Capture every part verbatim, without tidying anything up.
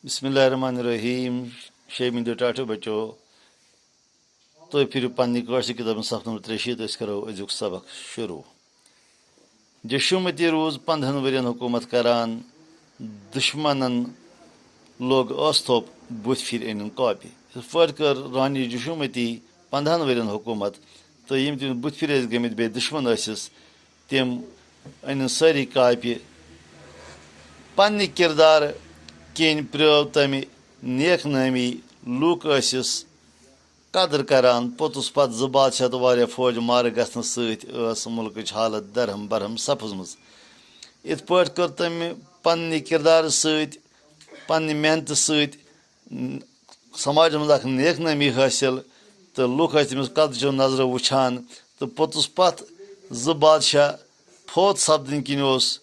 بسم اللہ الرحمن الرحیم۔ شیمہِ دِ ٹاٹھو بچو، تُہۍ پھِرِو پننہِ کٲشرِ کِتابہِ ہُنٛد صفہٕ نمبر ترٛیہِ شیٖتھ، أسۍ کرو أزیُک سبق شروع۔ جشومتی روٗز پنٛدہن ؤرین حکوٗمت کران، دُشمنن لوٚگ ٲس تھوٚپ بُتھِ پھِرِ أنِن کاپہِ۔ یِتھ پٲٹھۍ کٔر رانی جشومتی پنٛدہن ؤرین حکوٗمت، تہٕ یِم تٔمِس بُتھِ پھِرِ ٲسۍ گٔمٕتۍ، بیٚیہِ دُشمن ٲسِس، تِم أنِن سٲری کاپہِ۔ پننہِ کِردارٕ کِنۍ پرٛٲو تٔمہِ نیک نٲمی، لوٗکھ ٲسِس قدر کران۔ پوٚتُس پتہٕ زٕ بادشاہ تہٕ واریاہ فوج مارٕ گژھنہٕ سۭتۍ ٲس مُلکٕچ حالت درہم برہم سپٕزمٕژ۔ یِتھ پٲٹھۍ کٔر تٔمۍ پننہِ کِردارٕ سۭتۍ، پننہِ محنتہٕ سۭتۍ سماجس منٛز اکھ نیک نٲمی حٲصِل، تہٕ لوٗکھ ٲسۍ تٔمِس قدرٕچو نظرو وٕچھان۔ تہٕ پوٚتُس پتھ زٕ بادشاہ فوت سپدٕنۍ کِنۍ اوس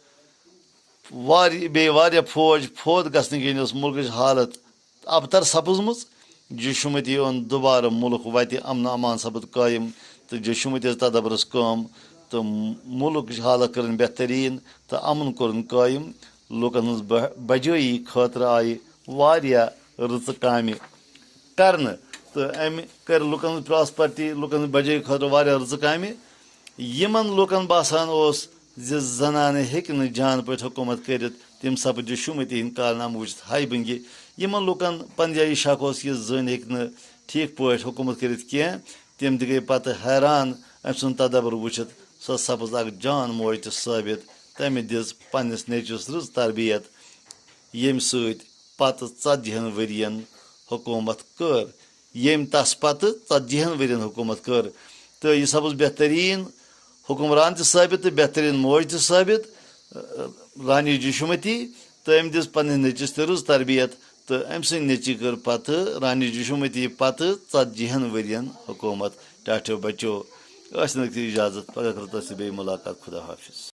واری-، بیٚیہِ واریاہ فوج فوت گژھنہٕ کِنۍ ٲس مُلکٕچ حالت ابتر سپٕزمٕژ۔ جشومتی اوٚن دوبارٕ مُلک وتہِ، امن امان سپُد قٲیِم، تہٕ جشومتی ٲس تدبرس کٲم، تہٕ مُلکٕچ حالت کٔرٕن بہتریٖن تہٕ امن کوٚرُن قٲیِم۔ لوٗکن ہٕنٛز بہ-، بجٲیی خٲطرٕ آیہِ واریاہ رٕژٕ کامہِ کرنہٕ، تہٕ أمۍ کٔر لوٗکن ہٕنٛز پراسپرٹی، لوٗکن ہٕنٛز بجٲیی خٲطرٕ واریاہ رٕژٕ کامہِ۔ یِمن لوٗکن باسان اوس زِ زنانہٕ ہیٚکہِ نہٕ جان پٲٹھۍ حکوٗمت کٔرِتھ، تِم سپٕدۍ جشومتی ہٕنٛدۍ کارنامہٕ وٕچھِتھ ہاے بنگہِ۔ یِمن لوٗکن پنجابی شک اوس کہِ زٔنۍ ہیٚکہِ نہٕ ٹھیٖک پٲٹھۍ حکوٗمت کٔرِتھ کینٛہہ، تِم تہِ گٔیہِ پتہٕ حیران أمۍ سُنٛد تدبر وٕچھِتھ۔ سۄ سپٕز اکھ جان موج تہِ ثٲبت۔ تٔمۍ دِژ پننِس نیٚچوِس رٕژ تربیت، ییٚمہِ سۭتۍ پتہٕ ژتجی ہن ؤرین حکوٗمت کٔر۔ ییٚمۍ تس پتہٕ ژتجی ہن ؤرین حکوٗمت کٔر، تہٕ یہِ سپٕز بہتریٖن حکمران تہِ ثٲبت تہٕ بہتریٖن موج تہِ ثٲبت، رانی جشومتی۔ تہٕ أمۍ دِژ پننِس نیٚچوِس تہِ رٕژ تربیت، تہٕ أمۍ سٕنٛدۍ نیٚچوۍ کٔر پتہٕ رانی جشومتی پتہٕ ژتجی ہن ؤرین حکوٗمت۔ ٹاٹھیو بچو، ٲسِن اجازت، پگاہ کرو تۄہہِ سۭتۍ بیٚیہِ مُلاقات۔ خدا حافظ۔